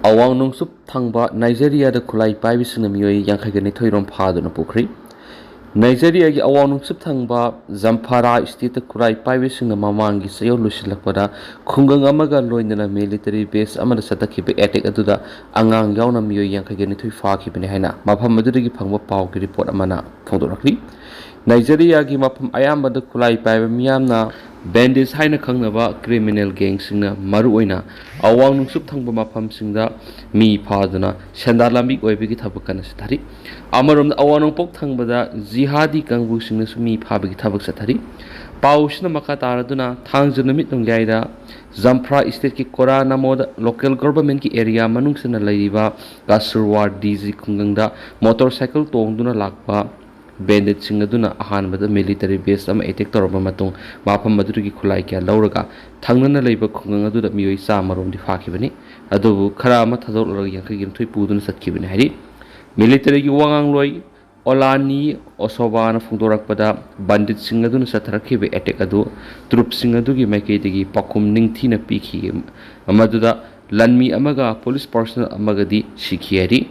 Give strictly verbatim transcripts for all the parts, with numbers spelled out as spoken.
ꯑꯋꯥꯡ ꯅꯣꯡꯆꯨꯞ ꯊꯪꯕ ꯅꯥꯏꯖꯦꯔꯤꯌꯥꯗ ꯈꯨꯠꯂꯥꯏ ꯄꯥꯏꯕꯁꯤꯡꯅ ꯃꯤꯑꯣꯏ ꯌꯥꯡꯈꯩꯒ ꯅꯤꯊꯣꯏ ꯔꯣꯝ ꯐꯥꯗꯨꯅ ꯄꯨꯈ꯭ꯔꯤ꯫ ꯅꯥꯏꯖꯦꯔꯤꯌꯥꯒꯤ ꯑꯋꯥꯡ ꯅꯣꯡꯆꯨꯞ ꯊꯪꯕ ꯖꯝꯐꯥꯔꯥ ꯁ꯭ꯇꯦꯠꯇ ꯈꯨꯠꯂꯥꯏ ꯄꯥꯏꯕꯁꯤꯡꯅ ꯃꯃꯥꯡꯒꯤ ꯆꯌꯣꯜ ꯂꯣꯏꯁꯤꯜꯂꯛꯄꯗ ꯈꯨꯡꯒꯪ ꯑꯃꯒ ꯂꯣꯏꯅꯅ ꯃꯤꯂꯤꯇꯔꯤ ꯕꯦꯁ ꯑꯃꯗ ꯆꯠꯊꯈꯤꯕ ꯑꯦꯇꯦꯛ ꯑꯗꯨꯗ ꯑꯉꯥꯡ ꯌꯥꯎꯅ ꯃꯤꯑꯣꯏ ꯌꯥꯡꯈꯩꯒ ꯅꯤꯊꯣꯏ ꯐꯥꯈꯤꯕꯅꯤ ꯍꯥꯏꯅ ꯃꯐꯝ ꯑꯗꯨꯗꯒꯤ ꯐꯪꯕ ꯄꯥꯎꯒꯤ ꯔꯤꯄꯣꯔꯠ ꯑꯃꯅ ꯐꯣꯡꯗꯣꯔꯛꯂꯤ꯫ ꯅꯥꯏꯖꯦꯔꯤꯌꯥꯒꯤ ꯃꯐꯝ ꯑꯌꯥꯝꯕꯗ ꯈꯨꯠꯂꯥꯏ ꯄꯥꯏꯕ ꯃꯤꯌꯥꯝꯅ ꯕꯦꯟꯗꯤꯁ ꯍꯥꯏꯅ ꯈꯪꯅꯕ ꯀ꯭ꯔꯤꯃꯤꯅꯦꯜ ꯒꯦꯡꯁꯤꯡꯅ ꯃꯔꯨꯑꯣꯏꯅ ꯑꯋꯥꯡ ꯅꯣꯡꯆꯨꯞ ꯊꯪꯕ ꯃꯐꯝꯁꯤꯡꯗ ꯃꯤ ꯐꯥꯗꯨꯅ ꯁꯦꯟꯗꯥꯟ ꯂꯝꯕꯤ ꯑꯣꯏꯕꯒꯤ ꯊꯕꯛ ꯀꯟꯅ ꯆꯠꯊꯔꯤ꯫ ꯑꯃꯔꯣꯝꯗ ꯑꯋꯥꯡ ꯅꯣꯡꯄꯣꯛ ꯊꯪꯕꯗ ꯖꯤꯍꯥꯗꯤ ꯀꯥꯡꯕꯨꯁꯤꯡꯅꯁꯨ ꯃꯤ ꯐꯥꯕꯒꯤ ꯊꯕꯛ ꯆꯠꯊꯔꯤ꯫ ꯄꯥꯎꯁꯤꯅ ꯃꯈꯥ ꯇꯥꯔꯗꯨꯅ ꯊꯥꯡꯖ ꯅꯨꯃꯤꯠ ꯅꯣꯡꯌꯥꯏꯗ ꯖꯝꯐ꯭ꯔꯥ ꯁ꯭ꯇꯦꯠꯀꯤ ꯀꯣꯔꯥ ꯅꯃꯣꯗ ꯂꯣꯀꯦꯜ ꯒꯣꯚꯔꯟꯃꯦꯟꯠꯀꯤ ꯑꯦꯔꯤꯌꯥ ꯃꯅꯨꯡ ꯆꯟꯅ ꯂꯩꯔꯤꯕ ꯀꯥꯁꯨꯔꯋꯥꯔ ꯗꯤ ꯖꯤ ꯈꯨꯡꯒꯪꯗ ꯃꯣꯇꯣꯔ ꯁꯥꯏꯀꯜ ꯇꯣꯡꯗꯨꯅ ꯂꯥꯛꯄ ꯕꯦꯟꯗꯤꯠꯁꯤꯡ ꯑꯗꯨꯅ ꯑꯍꯥꯟꯕꯗ ꯃꯤꯂꯤꯇꯔꯤ ꯕꯦꯁ ꯑꯃ ꯑꯦꯇꯦꯛ ꯇꯧꯔꯕ ꯃꯇꯨꯡ ꯃꯐꯝ ꯑꯗꯨꯗꯒꯤ ꯈꯨꯠꯂꯥꯏ ꯀꯌꯥ ꯂꯧꯔꯒ ꯊꯪꯅꯅ ꯂꯩꯕ ꯈꯨꯡꯒꯪ ꯑꯗꯨꯗ ꯃꯤꯑꯣꯏ ꯆꯥꯝꯃ ꯔꯣꯝꯗꯤ ꯐꯥꯈꯤꯕꯅꯤ꯫ ꯑꯗꯨꯕꯨ ꯈꯔ ꯑꯃ ꯊꯥꯗꯣꯛꯂꯒ ꯌꯥꯡꯈꯩꯒ ꯅꯤꯊꯣꯏ ꯄꯨꯗꯨꯅ ꯆꯠꯈꯤꯕꯅꯤ ꯍꯥꯏꯔꯤ꯫ ꯃꯤꯂꯤꯇꯔꯤꯒꯤ ꯋꯥꯉꯥꯡꯂꯣꯏ ꯑꯣꯂꯥꯅꯤ ꯑꯣꯁꯣꯕꯥꯅ ꯐꯣꯡꯗꯣꯔꯛꯄꯗ ꯕꯟꯗꯤꯠꯁꯤꯡ ꯑꯗꯨꯅ ꯆꯠꯊꯔꯛꯈꯤꯕ ꯑꯦꯇꯦꯛ ꯑꯗꯨ ꯇ꯭ꯔꯨꯞꯁꯤꯡ ꯑꯗꯨꯒꯤ ꯃꯥꯏꯀꯩꯗꯒꯤ ꯄꯥꯎꯈꯨꯝ ꯅꯤꯡꯊꯤꯅ ꯄꯤꯈꯤ, ꯃꯗꯨꯗ ꯂꯥꯟꯃꯤ ꯑꯃꯒ ꯄꯨꯂꯤꯁ ꯄꯥꯔꯁꯣꯅꯦꯜ ꯑꯃꯒꯗꯤ ꯁꯤꯈꯤ ꯍꯥꯏꯔꯤ꯫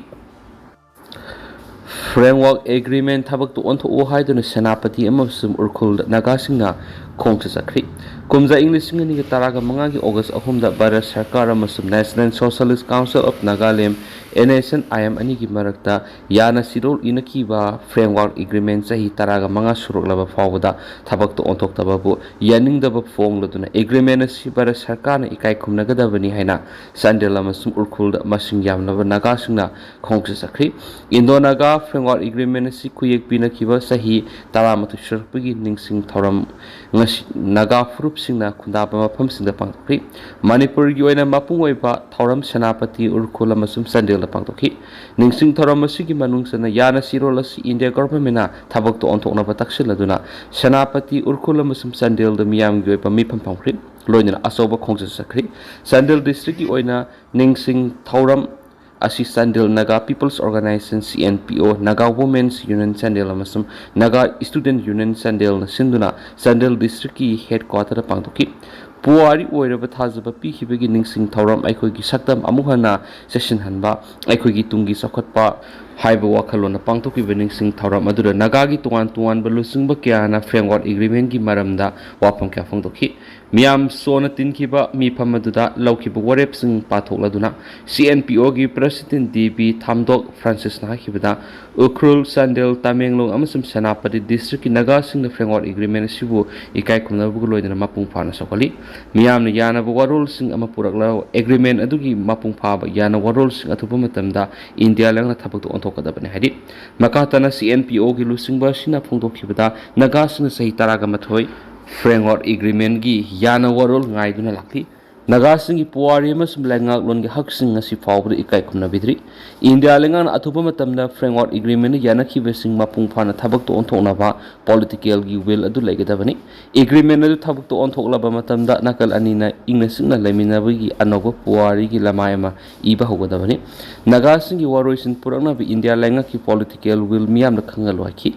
ꯐ꯭ꯔꯦꯝꯋꯥꯔꯛ ꯑꯦꯒ꯭ꯔꯤꯃꯦꯟ ꯊꯕꯛꯇ ꯑꯣꯟꯊꯣꯛꯎ ꯍꯥꯏꯗꯨꯅ ꯁꯦꯅꯥꯄꯇꯤ ꯑꯃꯁꯨꯡ ꯎꯔꯈꯨꯜꯗ ꯅꯥꯒꯥꯁꯤꯡꯅ ꯈꯣꯡꯆꯠ ꯆꯠꯈ꯭ꯔꯤ꯫ ꯀꯨꯝꯖꯥ ꯏꯪ ꯂꯤꯁꯤꯡ ꯑꯅꯤꯒ ꯇꯔꯥꯒ ꯃꯉꯥꯒꯤ ꯑꯣꯒꯁ ꯑꯍꯨꯝꯗ ꯚꯥꯔꯠ ꯁꯔꯀꯥꯔ ꯑꯃꯁꯨꯡ National Socialist Council of Nagaland, N S N I M, ꯑꯅꯤꯒꯤ ꯃꯔꯛꯇ ꯌꯥꯅ ꯁꯤꯔꯣꯜ ꯏꯅꯈꯤꯕ ꯐ꯭ꯔꯦꯝꯋꯥꯔꯛ ꯑꯦꯒ꯭ꯔꯤꯃꯦꯟ ꯆꯍꯤ ꯇꯔꯥꯒ ꯃꯉꯥ ꯁꯨꯔꯛꯂꯕ ꯐꯥꯎꯕꯗ ꯊꯕꯛꯇ ꯑꯣꯟꯊꯣꯛꯇꯕꯕꯨ ꯌꯥꯅꯤꯡꯗꯕ ꯐꯣꯡꯂꯗꯨꯅ ꯑꯦꯒ꯭ꯔꯤꯃꯦꯟ ꯑꯁꯤ ꯚꯥꯔꯠ ꯁꯔꯀꯥꯔꯅ ꯏꯀꯥꯏ ꯈꯨꯝꯅꯒꯗꯕꯅꯤ ꯍꯥꯏꯅ ꯆꯥꯟꯗꯦꯜ ꯑꯃꯁꯨꯡ ꯎꯔꯈꯨꯜꯗ ꯃꯁꯤꯡ ꯌꯥꯝꯂꯕ ꯅꯥꯒꯥꯁꯤꯡꯅ ꯈꯣꯡꯆꯠ ꯆꯠꯈ꯭ꯔꯤ꯫ ꯏꯟꯗꯣ ꯅꯥꯒꯥ ꯐ꯭ꯔꯦꯝꯋꯥꯔꯛ ꯑꯦꯒ꯭ꯔꯤꯃꯦꯟ ꯑꯁꯤ ꯈꯨꯌꯦꯛ ꯄꯤꯅꯈꯤꯕ ꯆꯍꯤ ꯇꯔꯥꯃꯥꯊꯣꯏ ꯁꯨꯔꯛꯄꯒꯤ ꯅꯤꯡꯁꯤꯡ ꯊꯧꯔꯝ ꯉꯁꯤ ꯅꯥꯒꯥ ꯐꯨꯔꯨꯞꯁꯤꯡꯅ ꯈꯨꯟꯗꯥꯕ ꯃꯐꯝꯁꯤꯡꯗ ꯄꯥꯡꯊꯣꯛꯈ꯭ꯔꯤ꯫ ꯃꯅꯤꯄꯨꯔꯒꯤ ꯑꯣꯏꯅ ꯃꯄꯨꯡ ꯑꯣꯏꯕ ꯊꯧꯔꯝ ꯁꯦꯅꯥꯄꯇꯤ, ꯎꯔꯈꯨꯜ ꯑꯃꯁꯨꯡ ꯆꯥꯟꯗꯦꯜꯗ ꯄꯥꯡꯊꯣꯛꯈꯤ꯫ ꯅꯤꯡꯁꯤꯡ ꯊꯧꯔꯝ ꯑꯁꯤꯒꯤ ꯃꯅꯨꯡ ꯆꯟꯅ ꯌꯥꯅ ꯁꯤꯔꯣꯜ ꯑꯁꯤ ꯏꯟꯗꯤꯌꯥ ꯒꯣꯚꯔꯟꯃꯦꯟꯠꯅ ꯊꯕꯛꯇ ꯑꯣꯟꯊꯣꯛꯅꯕ ꯇꯛꯁꯤꯜꯂꯗꯨꯅ ꯁꯦꯅꯥꯄꯇꯤ, ꯎꯔꯈꯨꯜ ꯑꯃꯁꯨꯡ ꯆꯥꯟꯗꯦꯜꯗ ꯃꯤꯌꯥꯝꯒꯤ ꯑꯣꯏꯕ ꯃꯤꯐꯝ ꯐꯝꯈ꯭ꯔꯤ꯫ ꯂꯣꯏꯅꯅ ꯑꯆꯧꯕ ꯈꯣꯡꯆꯠ ꯆꯠꯈ꯭ꯔꯤ꯫ ꯆꯥꯟꯗꯦꯜ ꯗꯤꯁꯇ꯭ꯔꯤꯛꯀꯤ ꯑꯣꯏꯅ ꯅꯤꯡꯁꯤꯡ ꯊꯧꯔꯝ ꯑꯁꯤ Chandel Naga people's organisation, C N P O, Naga women's union Chandel ꯑꯃꯁꯨꯡ ꯅꯥꯒꯥ ꯁ꯭ꯇꯨꯗꯦꯟꯠ ꯌꯨꯅꯤꯌꯟ ꯆꯥꯟꯗꯦꯜꯅ ꯁꯤꯟꯗꯨꯅ ꯆꯥꯟꯗꯦꯜ ꯗꯤꯁꯇ꯭ꯔꯤꯛꯀꯤ ꯍꯦꯗ ꯀ꯭ꯋꯥꯇꯔꯗ ꯄꯥꯡꯊꯣꯛꯈꯤ꯫ ꯄꯨꯋꯥꯔꯤ ꯑꯣꯏꯔꯕ ꯊꯥꯖꯕ ꯄꯤꯈꯤꯕꯒꯤ ꯅꯤꯡꯁꯤꯡ ꯊꯧꯔꯝ, ꯑꯩꯈꯣꯏꯒꯤ ꯁꯛꯇꯝ ꯑꯃꯨꯛ ꯍꯟꯅ ꯆꯦꯠꯁꯤꯟꯍꯟꯕ, ꯑꯩꯈꯣꯏꯒꯤ ꯇꯨꯡꯒꯤ ꯆꯥꯎꯈꯠꯄ ꯍꯥꯏꯕ ꯋꯥꯈꯜꯂꯣꯟꯅ ꯄꯥꯡꯊꯣꯛꯈꯤꯕ ꯅꯤꯡꯁꯤꯡ ꯊꯧꯔꯝ ꯑꯗꯨꯗ ꯅꯥꯒꯥꯒꯤ ꯇꯣꯉꯥꯟ ꯇꯣꯉꯥꯟꯕ ꯂꯨꯆꯤꯡꯕ ꯀꯌꯥꯅ Framework Agreement ꯀꯤ ꯃꯔꯝꯗ ꯋꯥꯐꯝ ꯀꯌꯥ ꯐꯣꯡꯗꯣꯛꯈꯤ꯫ ꯃꯤꯌꯥꯝ ꯁꯣꯟꯅ ꯇꯤꯟꯈꯤꯕ ꯃꯤꯐꯝ ꯑꯗꯨꯗ ꯂꯧꯈꯤꯕ ꯋꯥꯔꯦꯞꯁꯤꯡ ꯄꯥꯊꯣꯛꯂꯗꯨꯅ, C N P O ꯒꯤ President D B ꯊꯥꯝꯗꯣꯛ ꯐ꯭ꯔꯥꯟꯁꯤꯁꯅ ꯍꯥꯏꯈꯤꯕꯗ, Ukhrul, Chandel, Tamenglong ꯑꯃꯁꯨꯡ ꯁꯦꯅꯥꯄꯇꯤ district ꯀꯤ ꯅꯥꯒꯥꯁꯤꯡꯅ Framework Agreement ꯑꯁꯤꯕꯨ ꯏꯀꯥꯏ ꯈꯨꯝꯅꯕꯒ ꯂꯣꯏꯅꯅ ꯃꯄꯨꯡ ꯐꯥꯅ ꯁꯧꯒꯠꯂꯤ꯫ ꯃꯤꯌꯥꯝꯅ ꯌꯥꯅꯕ ꯋꯥꯔꯣꯜꯁꯤꯡ ꯑꯃ ꯄꯨꯔꯛꯂꯒ Agreement ꯑꯗꯨꯒꯤ ꯃꯄꯨꯡ ꯐꯥꯕ ꯌꯥꯅ ꯋꯥꯔꯣꯜꯁꯤꯡ ꯑꯊꯨꯕ ꯃꯇꯝꯗ ꯏꯟꯗꯤꯌꯥ ꯂꯩꯉꯥꯛꯅ ꯊꯕꯛꯇ ꯑꯣꯟꯊꯣꯛꯀꯗꯕꯅꯤ ꯍꯥꯏꯔꯤ꯫ ꯃꯈꯥ ꯇꯥꯅ C N P O ꯒꯤ ꯂꯨꯆꯤꯡꯕ ꯑꯁꯤꯅ ꯐꯣꯡꯗꯣꯛꯈꯤꯕꯗ, ꯅꯥꯒꯥꯁꯤꯡꯅ ꯆꯍꯤ ꯇꯔꯥꯒ ꯃꯥꯊꯣꯏ Framework Agreement ꯒꯤ ꯌꯥꯅ ꯋꯥꯔꯣꯜ ꯉꯥꯏꯗꯨꯅ ꯂꯥꯛꯂꯤ꯫ ꯅꯥꯒꯥꯁꯤꯡꯒꯤ ꯄꯨꯋꯥꯔꯤ ꯑꯃꯁꯨꯡ ꯂꯩꯉꯥꯛꯂꯣꯟꯒꯤ ꯍꯛꯁꯤꯡ ꯉꯁꯤ ꯐꯥꯎꯕꯗ ꯏꯀꯥꯏ ꯈꯨꯝꯅꯕꯤꯗ꯭ꯔꯤ꯫ ꯏꯟꯗꯤꯌꯥ ꯂꯩꯉꯥꯛꯅ ꯑꯊꯨꯕ ꯃꯇꯝꯗ Framework Agreement ꯅ ꯌꯥꯅꯈꯤꯕꯁꯤꯡ ꯃꯄꯨꯡ ꯐꯥꯅ ꯊꯕꯛꯇ ꯑꯣꯟꯊꯣꯛꯅꯕ political ꯒꯤ will ꯑꯗꯨ ꯂꯩꯒꯗꯕꯅꯤ꯫ Agreement ꯑꯗꯨ ꯊꯕꯛꯇ ꯑꯣꯟꯊꯣꯛꯂꯕ ꯃꯇꯝꯗ ꯅꯥꯀꯜ ꯑꯅꯤꯅ ꯏꯪꯅ ꯆꯤꯛꯅ ꯂꯩꯃꯤꯟꯅꯕꯒꯤ ꯑꯅꯧꯕ ꯄꯨꯋꯥꯔꯤꯒꯤ ꯂꯃꯥꯏ ꯑꯃ ꯏꯕ ꯍꯧꯒꯗꯕꯅꯤ꯫ ꯅꯥꯒꯥꯁꯤꯡꯒꯤ ꯋꯥꯔꯣꯏꯁꯤꯟ ꯄꯨꯔꯛꯅꯕ ꯏꯟꯗꯤꯌꯥ ꯂꯩꯉꯥꯛꯀꯤ political will ꯃꯤꯌꯥꯝꯅ ꯈꯪꯍꯜꯂꯨ ꯍꯥꯏꯈꯤ꯫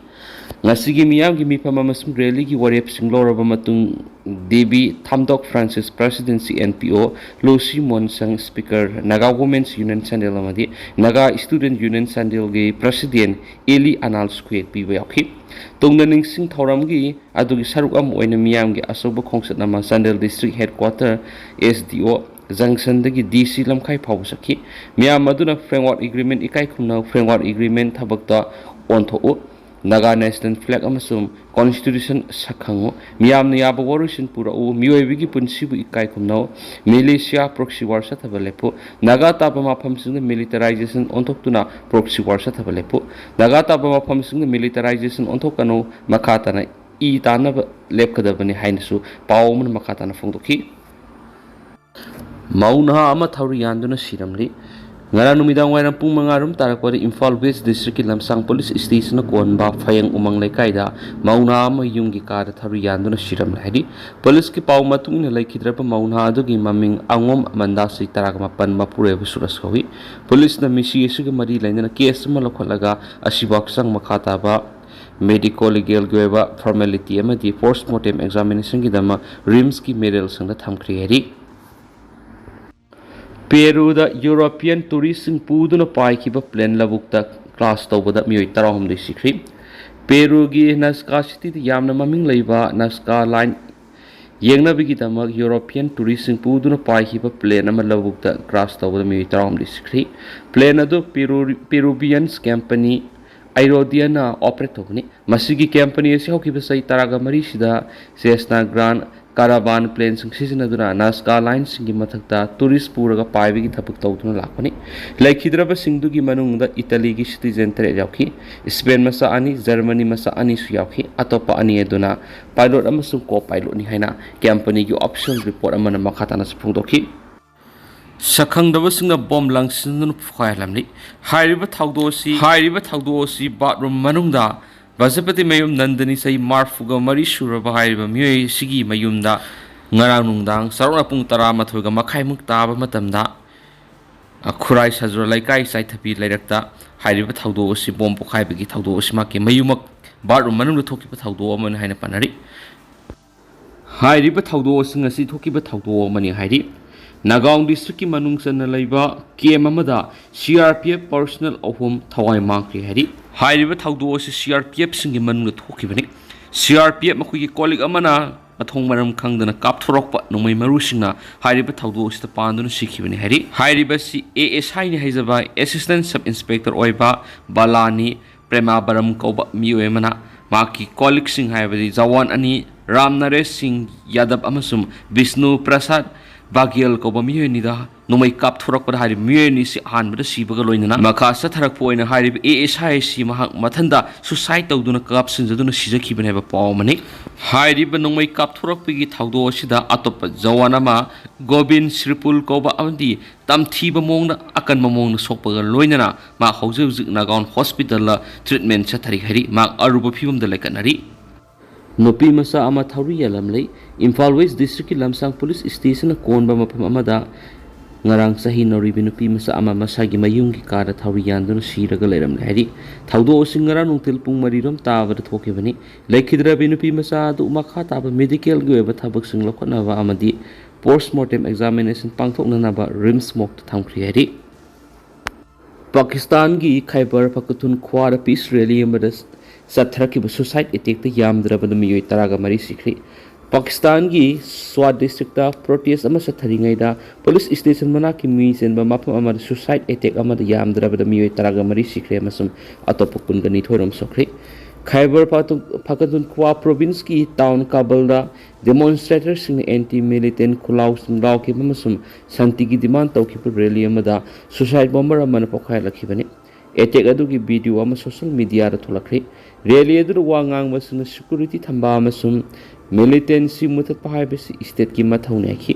ꯉꯁꯤꯒꯤ ꯃꯤꯌꯥꯝꯒꯤ ꯃꯤꯐꯝ ꯑꯃꯁꯨꯡ rally ꯒꯤ ꯋꯥꯔꯦꯞꯁꯤꯡ ꯂꯧꯔꯕ ꯃꯇꯨꯡ, D B Thamdok Francis, President C N P O, Lucy Monsang, Speaker Naga Women's Union Chandel ꯑꯃꯗꯤ Naga Student Union ꯆꯥꯟꯗꯦꯜꯒꯤ President ꯑꯦꯂꯤ ꯑꯅꯥꯜꯁ ꯈꯨꯌꯦꯛ ꯄꯤꯕ ꯌꯥꯎꯈꯤ꯫ ꯇꯨꯡꯗ ꯅꯤꯡꯁꯤꯡ ꯊꯧꯔꯝꯒꯤ ꯑꯗꯨꯒꯤ ꯁꯔꯨꯛ ꯑꯃ ꯑꯣꯏꯅ ꯃꯤꯌꯥꯝꯒꯤ ꯑꯆꯧꯕ ꯈꯣꯡꯆꯠ ꯑꯃ Chandel District Headquarter, S D O Junction ꯗꯒꯤ D C ꯂꯝꯈꯥꯏ ꯐꯥꯎꯕ ꯆꯠꯈꯤ꯫ ꯃꯤꯌꯥꯝ ꯑꯗꯨꯅ Framework Agreement ꯏꯀꯥꯏ ꯈꯨꯝꯅꯕ, Framework Agreement ꯊꯕꯛꯇ ꯑꯣꯟꯊꯣꯛꯎ, Naga National Flag ꯑꯃꯁꯨꯡ Constitution ꯁꯛꯈꯪꯉꯨ, ꯃꯤꯌꯥꯝꯅ ꯌꯥꯕ ꯋꯥꯔꯣꯏꯁꯤꯟ ꯄꯨꯔꯛꯎ, ꯃꯤꯑꯣꯏꯕꯒꯤ ꯄꯨꯟꯁꯤꯕꯨ ꯏꯀꯥꯏ ꯈꯨꯝꯅꯧ, militia proxy war ꯆꯠꯊꯕ ꯂꯦꯞꯄꯨ, ꯅꯥꯒꯥ ꯇꯥꯕ ꯃꯐꯝꯁꯤꯡꯗ militarization ꯑꯣꯟꯊꯣꯛꯇꯨꯅ proxy war ꯆꯠꯊꯕ ꯂꯦꯞꯄꯨ, ꯅꯥꯒꯥ ꯇꯥꯕ ꯃꯐꯝꯁꯤꯡꯗ militarization ꯑꯣꯟꯊꯣꯛꯀꯅꯨ, ꯃꯈꯥ ꯇꯥꯅ ꯏ ꯇꯥꯟꯅꯕ ꯂꯦꯞꯀꯗꯕꯅꯤ ꯍꯥꯏꯅꯁꯨ ꯄꯥꯎ ꯑꯃꯅ ꯃꯈꯥ ꯇꯥꯅ ꯐꯣꯡꯗꯣꯛꯈꯤ꯫ ꯃꯧ ꯅꯍꯥ ꯑꯃ ꯊꯧꯔꯤ ꯌꯥꯟꯗꯨꯅ ꯁꯤꯔꯝꯂꯤ꯫ ꯉꯔꯥꯡ ꯅꯨꯃꯤꯗꯥꯡ ꯋꯥꯏꯔꯝ ꯄꯨꯡ ꯃꯉꯥ ꯔꯣꯝ ꯇꯥꯔꯛꯄꯗ ꯏꯝꯐꯥꯜ West District ꯀꯤ ꯂꯝꯁꯥꯡ Police Station ꯅ ꯀꯣꯟꯕ ꯐꯌꯦꯡ ꯎꯃꯪ ꯂꯩꯀꯥꯏꯗ ꯃꯧ ꯅꯍꯥ ꯑꯃ ꯌꯨꯝꯒꯤ ꯀꯥꯗ ꯊꯧꯔꯤ ꯌꯥꯟꯗꯨꯅ ꯁꯤꯔꯝꯂꯦ ꯍꯥꯏꯔꯤ꯫ Police ꯀꯤ ꯄꯥꯎ ꯃꯇꯨꯡ ꯏꯟꯅ ꯂꯩꯈꯤꯗ꯭ꯔꯕ ꯃꯧ ꯅꯍꯥ ꯑꯗꯨꯒꯤ ꯃꯃꯤꯡ ꯑꯉꯣꯝ ꯑꯃꯟꯗꯥ, ꯆꯍꯤ ꯇꯔꯥꯒ ꯃꯥꯄꯟ, ꯃꯄꯨꯔꯣꯏꯕ ꯁꯨꯔꯁ ꯀꯧꯏ꯫ Police ꯅ ꯃꯤꯁꯤ ꯑꯁꯤꯒ ꯃꯔꯤ ꯂꯩꯅꯅ case ꯑꯃ ꯂꯧꯈꯠꯂꯒ ꯑꯁꯤꯕ ꯍꯛꯆꯥꯡ ꯃꯈꯥ ꯇꯥꯕ ꯃꯦꯗꯤꯀꯣ ꯂꯤꯒꯦꯜꯒꯤ ꯑꯣꯏꯕ ꯐꯣꯔꯃꯦꯂꯤꯇꯤ ꯑꯃꯗꯤ ꯄꯣꯁꯃꯣꯔꯇꯦꯝ ꯑꯦꯛꯖꯥꯃꯤꯅꯦꯁꯟꯒꯤꯗꯃꯛ ꯔꯤꯝꯁꯀꯤ ꯃꯦꯔꯦꯜꯁꯤꯡꯗ ꯊꯝꯈ꯭ꯔꯦ ꯍꯥꯏꯔꯤ꯫ ꯄꯦꯔꯨꯗ ꯌꯨꯔꯣꯄꯤꯌꯟ ꯇꯨꯔꯤꯁꯁꯤꯡ ꯄꯨꯗꯨꯅ ꯄꯥꯏꯈꯤꯕ ꯄ꯭ꯂꯦꯟ ꯂꯧꯕꯨꯛꯇ ꯀ꯭ꯔꯥꯁ ꯇꯧꯕꯗ ꯃꯤꯑꯣꯏ ꯇꯔꯥꯍꯨꯝꯗꯣꯏ ꯁꯤꯈ꯭ꯔꯤ꯫ ꯄꯦꯔꯨꯒꯤ ꯅꯁꯀꯥ ꯁꯤꯇꯤꯗ ꯌꯥꯝꯅ ꯃꯃꯤꯡ ꯂꯩꯕ ꯅꯁꯀꯥ ꯂꯥꯏꯟ ꯌꯦꯡꯅꯕꯒꯤꯗꯃꯛ ꯌꯨꯔꯣꯄꯤꯌꯟ ꯇꯨꯔꯤꯁꯁꯤꯡ ꯄꯨꯗꯨꯅ ꯄꯥꯏꯈꯤꯕ ꯄ꯭ꯂꯦꯟ ꯑꯃ ꯂꯧꯕꯨꯛꯇ ꯀ꯭ꯔꯥꯁ ꯇꯧꯕꯗ ꯃꯤꯑꯣꯏ ꯇꯔꯥꯍꯨꯝꯗꯣꯏ ꯁꯤꯈ꯭ꯔꯤ꯫ ꯄ꯭ꯂꯦꯟ ꯑꯗꯨ ꯄꯦꯔꯨ-, ꯄꯦꯔꯨꯕꯤꯌꯟꯁ ꯀꯝꯄꯅꯤ ꯑꯥꯏꯔꯣꯗꯤꯌꯥꯅ ꯑꯣꯄꯔꯦꯠ ꯇꯧꯕꯅꯤ꯫ ꯃꯁꯤꯒꯤ ꯀꯝꯄꯅꯤ ꯑꯁꯤ ꯍꯧꯈꯤꯕ ꯆꯍꯤ ꯇꯔꯥꯒ ꯃꯔꯤꯁꯤꯗ ꯁꯦꯁꯅꯥ ꯒ꯭ꯔꯥꯟ ꯀꯥꯔꯥꯕꯥꯟ ꯄ꯭ꯂꯦꯟꯁꯤꯡ ꯁꯤꯖꯤꯟꯅꯗꯨꯅ ꯅꯥꯖꯀꯥ ꯂꯥꯏꯟꯁꯤꯡꯒꯤ ꯃꯊꯛꯇ ꯇꯨꯔꯤꯁ ꯄꯨꯔꯒ ꯄꯥꯏꯕꯒꯤ ꯊꯕꯛ ꯇꯧꯗꯨꯅ ꯂꯥꯛꯄꯅꯤ꯫ ꯂꯩꯈꯤꯗ꯭ꯔꯕꯁꯤꯡꯗꯨꯒꯤ ꯃꯅꯨꯡꯗ ꯏꯇꯥꯂꯤꯒꯤ ꯁꯤꯇꯤꯖꯦꯟ ꯇꯔꯦꯠ ꯌꯥꯎꯈꯤ꯫ ꯏꯁꯄꯦꯟ ꯃꯆꯥ ꯑꯅꯤ, ꯖꯔꯃꯅꯤ ꯃꯆꯥ ꯑꯅꯤꯁꯨ ꯌꯥꯎꯈꯤ꯫ ꯑꯇꯣꯞꯄ ꯑꯅꯤ ꯑꯗꯨꯅ ꯄꯥꯏꯂꯣꯠ ꯑꯃꯁꯨꯡ ꯀꯣ ꯄꯥꯏꯂꯣꯠꯅꯤ ꯍꯥꯏꯅ ꯀꯝꯄꯅꯤꯒꯤ ꯑꯣꯐꯤꯁꯤꯌꯦꯜ ꯔꯤꯄꯣꯔꯠ ꯑꯃꯅ ꯃꯈꯥ ꯇꯥꯅꯁꯨ ꯐꯣꯡꯗꯣꯛꯈꯤ꯫ ꯁꯛꯈꯪꯗꯕꯁꯤꯡꯅ ꯕꯣꯝ ꯂꯪꯁꯤꯟꯗꯨꯅ ꯐꯨꯈꯥꯏꯍꯜꯂꯝꯂꯤ꯫ ꯍꯥꯏꯔꯤꯕ ꯊꯧꯗꯣꯛ ꯑꯁꯤ, ꯍꯥꯏꯔꯤꯕ ꯊꯧꯗꯣꯛ ꯑꯁꯤ ꯕꯥꯠꯔꯨꯝ ꯃꯅꯨꯡꯗ ꯕꯖꯄꯇꯤ ꯃꯌꯨꯝ ꯅꯟꯗꯅꯤ, ꯆꯍꯤ ꯃꯔꯤꯐꯨꯒ ꯃꯔꯤ ꯁꯨꯔꯕ ꯍꯥꯏꯔꯤꯕ ꯃꯤꯑꯣꯏ ꯑꯁꯤꯒꯤ ꯃꯌꯨꯝꯗ ꯉꯔꯥꯡ ꯅꯨꯡꯗꯥꯡ ꯆꯥꯎꯔꯥꯛꯅ ꯄꯨꯡ ꯇꯔꯥꯃꯥꯊꯣꯏꯒ ꯃꯈꯥꯏꯃꯨꯛ ꯇꯥꯕ ꯃꯇꯝꯗ, ꯑ, ꯈꯨꯔꯥꯏ ꯁꯖꯨꯔ ꯂꯩꯀꯥꯏ ꯆꯥꯏꯊꯕꯤ ꯂꯩꯔꯛꯇ ꯍꯥꯏꯔꯤꯕ ꯊꯧꯗꯣꯛ ꯑꯁꯤ, ꯕꯣꯝ ꯄꯣꯈꯥꯏꯕꯒꯤ ꯊꯧꯗꯣꯛ ꯑꯁꯤꯃꯛꯀꯤ ꯃꯌꯨꯝꯃꯛ ꯕꯥꯠꯔꯨꯝ ꯃꯅꯨꯡꯗ ꯊꯣꯛꯈꯤꯕ ꯊꯧꯗꯣꯛ ꯑꯃꯅꯤ ꯍꯥꯏꯅ ꯄꯟꯅꯔꯤ꯫ ꯍꯥꯏꯔꯤꯕ ꯊꯧꯗꯣꯛ ꯑꯁꯤꯡ ꯑꯁꯤ ꯊꯣꯛꯈꯤꯕ ꯊꯧꯗꯣꯛ ꯑꯃꯅꯤ ꯍꯥꯏꯔꯤ꯫ ꯅꯥꯒꯥꯎꯟ ꯗꯤꯁꯇ꯭ꯔꯤꯛꯀꯤ ꯃꯅꯨꯡ ꯆꯟꯅ ꯂꯩꯕ ꯀꯦꯝ ꯑꯃꯗ C R P F personal ꯑꯍꯨꯝ ꯊꯋꯥꯏ ꯃꯥꯡꯈ꯭ꯔꯦ ꯍꯥꯏꯔꯤ꯫ ꯍꯥꯏꯔꯤꯕ ꯊꯧꯗꯣꯛ ꯑꯁꯤ ꯁꯤ ꯑꯥꯔ ꯄꯤ ꯑꯦꯐꯁꯤꯡꯒꯤ ꯃꯅꯨꯡꯗ ꯊꯣꯛꯈꯤꯕꯅꯤ꯫ ꯁꯤ ꯑꯥꯔ ꯄꯤ ꯑꯦꯐ ꯃꯈꯣꯏꯒꯤ ꯀꯣꯂꯤꯛ ꯑꯃꯅ ꯃꯊꯣꯡ ꯃꯔꯝ ꯈꯪꯗꯅ ꯀꯥꯞꯊꯣꯔꯛꯄ ꯅꯣꯡꯃꯩ ꯃꯔꯨꯁꯤꯡꯅ ꯍꯥꯏꯔꯤꯕ ꯊꯧꯗꯣꯛ ꯑꯁꯤꯗ ꯄꯥꯟꯗꯨꯅ ꯁꯤꯈꯤꯕꯅꯤ ꯍꯥꯏꯔꯤ꯫ ꯍꯥꯏꯔꯤꯕꯁꯤ ꯑꯦ ꯑꯦꯁ ꯑꯥꯏꯅꯤ ꯍꯥꯏꯖꯕ ꯑꯦꯁꯤꯁꯇꯦꯟ ꯁꯕ ꯏꯟꯁꯄꯦꯛꯇꯔ ꯑꯣꯏꯕ ꯕꯂꯥꯅꯤ ꯄ꯭ꯔꯦꯃꯥꯕꯔꯝ ꯀꯧꯕ ꯃꯤꯑꯣꯏ ꯑꯃꯅ ꯃꯍꯥꯛꯀꯤ ꯀꯣꯂꯤꯛꯁꯤꯡ ꯍꯥꯏꯕꯗꯤ ꯖꯋꯥꯟ ꯑꯅꯤ ꯔꯥꯝ ꯅꯔꯦꯁ ꯁꯤꯡ ꯌꯥꯗꯕ ꯑꯃꯁꯨꯡ ꯕꯤꯁꯅꯨ ꯄ꯭ꯔꯁꯥꯗ ꯕꯥꯒꯦꯜ ꯀꯧꯕ ꯃꯤꯑꯣꯏ ꯑꯅꯤꯗ ꯅꯣꯡꯃꯩ ꯀꯥꯞꯊꯣꯔꯛꯄꯗ ꯍꯥꯏꯔꯤꯕ ꯃꯤꯑꯣꯏ ꯑꯅꯤꯁꯤ ꯑꯍꯥꯟꯕꯗ ꯁꯤꯕꯒ ꯂꯣꯏꯅꯅ ꯃꯈꯥ ꯆꯠꯊꯔꯛꯄ ꯑꯣꯏꯅ ꯍꯥꯏꯔꯤꯕ ꯑꯦ ꯑꯦꯁ ꯑꯥꯏ ꯑꯁꯤ ꯃꯍꯥꯛ ꯃꯊꯟꯇ ꯁꯨꯁꯥꯏꯗ ꯇꯧꯗꯨꯅ ꯀꯥꯞꯁꯤꯟꯖꯗꯨꯅ ꯁꯤꯖꯈꯤꯕꯅꯦ ꯍꯥꯏꯕ ꯄꯥꯎ ꯑꯃꯅꯤ꯫ ꯍꯥꯏꯔꯤꯕ ꯅꯣꯡꯃꯩ ꯀꯥꯞꯊꯣꯔꯛꯄꯒꯤ ꯊꯧꯗꯣꯛ ꯑꯁꯤꯗ ꯑꯇꯣꯞꯄ ꯖꯋꯥꯟ ꯑꯃ ꯒꯣꯕꯤꯟ ꯁ꯭ꯔꯤꯄꯨꯜ ꯀꯧꯕ ꯑꯃꯗꯤ ꯇꯝꯊꯤꯕ ꯃꯑꯣꯡꯗ ꯑꯀꯟꯕ ꯃꯑꯣꯡꯗ ꯁꯣꯛꯄꯒ ꯂꯣꯏꯅꯅ ꯃꯍꯥꯛ ꯍꯧꯖꯤꯛ ꯍꯧꯖꯤꯛ ꯅꯥꯒꯥꯎꯟ ꯍꯣꯁꯄꯤꯇꯥꯜꯗ ꯇ꯭ꯔꯤꯠꯃꯦꯟ ꯆꯠꯊꯔꯤ ꯍꯥꯏꯔꯤ꯫ ꯃꯍꯥꯛ ꯑꯔꯨꯕ ꯐꯤꯕꯝꯗ ꯂꯩꯈꯠꯅꯔꯤ꯫ ꯅꯨꯄꯤ ꯃꯆꯥ ꯑꯃ ꯊꯧꯔꯤ ꯌꯥꯜꯂꯝꯂꯦ꯫ ꯏꯝꯐꯥꯜ ꯋꯦꯁ ꯗꯤꯁꯇ꯭ꯔꯤꯛꯀꯤ ꯂꯝꯁꯥꯡ ꯄꯨꯂꯤꯁ ꯁ꯭ꯇꯦꯁꯟꯅ ꯀꯣꯟꯕ ꯃꯐꯝ ꯑꯃꯗ ꯉꯔꯥꯡ ꯆꯍꯤ ꯅꯧꯔꯤꯕꯤ ꯅꯨꯄꯤ ꯃꯆꯥ ꯑꯃ ꯃꯁꯥꯒꯤ ꯃꯌꯨꯝꯒꯤ ꯀꯥꯗ ꯊꯧꯔꯤ ꯌꯥꯟꯗꯨꯅ ꯁꯤꯔꯒ ꯂꯩꯔꯝꯂꯦ ꯍꯥꯏꯔꯤ꯫ ꯊꯧꯗꯣꯛ ꯑꯁꯤ ꯉꯔꯥꯡ ꯅꯨꯡꯊꯤꯜ ꯄꯨꯡ ꯃꯔꯤꯔꯣꯝ ꯇꯥꯕꯗ ꯊꯣꯛꯈꯤꯕꯅꯤ꯫ ꯂꯩꯈꯤꯗ꯭ꯔꯕꯤ ꯅꯨꯄꯤ ꯃꯆꯥ ꯑꯗꯨ ꯃꯈꯥ ꯇꯥꯕ ꯃꯦꯗꯤꯀꯦꯜꯒꯤ ꯑꯣꯏꯕ ꯊꯕꯛꯁꯤꯡ ꯂꯧꯈꯠꯅꯕ ꯑꯃꯗꯤ ꯄꯣꯁꯃꯣꯔꯇꯦꯝ ꯑꯦꯛꯖꯥꯃꯤꯅꯦꯁꯟ ꯄꯥꯡꯊꯣꯛꯅꯅꯕ ꯔꯤꯝꯁ ꯃꯣꯔꯒꯇ ꯊꯝꯈ꯭ꯔꯦ ꯍꯥꯏꯔꯤ꯫ ꯄꯥꯀꯤꯁꯇꯥꯟꯒꯤ ꯈꯥꯏꯕꯔ ꯄꯈꯇꯨꯟꯈ꯭ꯋꯥꯗ ꯄꯤꯁ ꯔꯦꯂꯤ ꯑꯃꯗ ꯆꯠꯊꯔꯛꯈꯤꯕ ꯁꯨꯁꯥꯏꯠ ꯑꯦꯇꯦꯛꯇ ꯌꯥꯝꯗ꯭ꯔꯕꯗ ꯃꯤꯑꯣꯏ ꯇꯔꯥꯒ ꯃꯔꯤ ꯁꯤꯈ꯭ꯔꯦ꯫ ꯄꯥꯀꯤꯁꯇꯥꯟꯒꯤ ꯁ꯭ꯋꯥꯠ ꯗꯤꯁꯇ꯭ꯔꯤꯛꯇ ꯄ꯭ꯔꯣꯇꯦꯁ ꯑꯃ ꯆꯠꯊꯔꯤꯉꯩꯗ ꯄꯨꯂꯤꯁ ꯁ꯭ꯇꯦꯁꯟ ꯃꯅꯥꯛꯀꯤ ꯃꯤ ꯆꯦꯟꯕ ꯃꯐꯝ ꯑꯃꯗ ꯁꯨꯁꯥꯏꯠ ꯑꯦꯇꯦꯛ ꯑꯃꯗ ꯌꯥꯝꯗ꯭ꯔꯕꯗ ꯃꯤꯑꯣꯏ ꯇꯔꯥꯒ ꯃꯔꯤ ꯁꯤꯈ꯭ꯔꯦ ꯑꯃꯁꯨꯡ ꯑꯇꯣꯞꯄ ꯀꯨꯟꯒ ꯅꯤꯊꯣꯏ ꯔꯣꯝ ꯁꯣꯛꯈ꯭ꯔꯦ꯫ ꯈꯥꯏꯕꯔ ꯄꯈꯇꯨꯟꯈ꯭ꯋꯥ ꯄ꯭ꯔꯣꯚꯤꯟꯁꯀꯤ ꯇꯥꯎꯟ ꯀꯥꯕꯜꯗ ꯗꯦꯃꯣꯟꯁꯇ꯭ꯔꯦꯇꯔꯁꯤꯡꯅ ꯑꯦꯟꯇꯤ ꯃꯤꯂꯤꯇꯦꯟ ꯈꯨꯂꯥꯎꯁꯤꯡ ꯂꯥꯎꯈꯤꯕ ꯑꯃꯁꯨꯡ ꯁꯥꯟꯇꯤꯒꯤ ꯗꯤꯃꯥꯟ ꯇꯧꯈꯤꯕ ꯔꯦꯂꯤ ꯑꯃꯗ ꯁꯨꯁꯥꯏꯠ ꯕꯣꯝꯕꯔ ꯑꯃꯅ ꯄꯣꯈꯥꯏꯍꯜꯂꯛꯈꯤꯕꯅꯤ꯫ ꯑꯦꯇꯦꯛ ꯑꯗꯨꯒꯤ ꯚꯤꯗꯤꯑꯣ ꯑꯃ ꯁꯣꯁꯤꯌꯦꯜ ꯃꯤꯗꯤꯌꯥꯗ ꯊꯣꯛꯂꯛꯈ꯭ꯔꯦ꯫ ꯔꯦꯂꯤ ꯑꯗꯨꯗ ꯋꯥ ꯉꯥꯡꯕꯁꯤꯡꯅ ꯁꯦꯀ꯭ꯌꯨꯔꯤꯇꯤ ꯊꯝꯕ ꯑꯃꯁꯨꯡ ꯃꯤꯂꯤꯇꯦꯟꯁꯤ ꯃꯨꯊꯠꯄ ꯍꯥꯏꯕꯁꯤ ꯁ꯭ꯇꯦꯠꯀꯤ ꯃꯊꯧꯅꯤ ꯍꯥꯏꯈꯤ꯫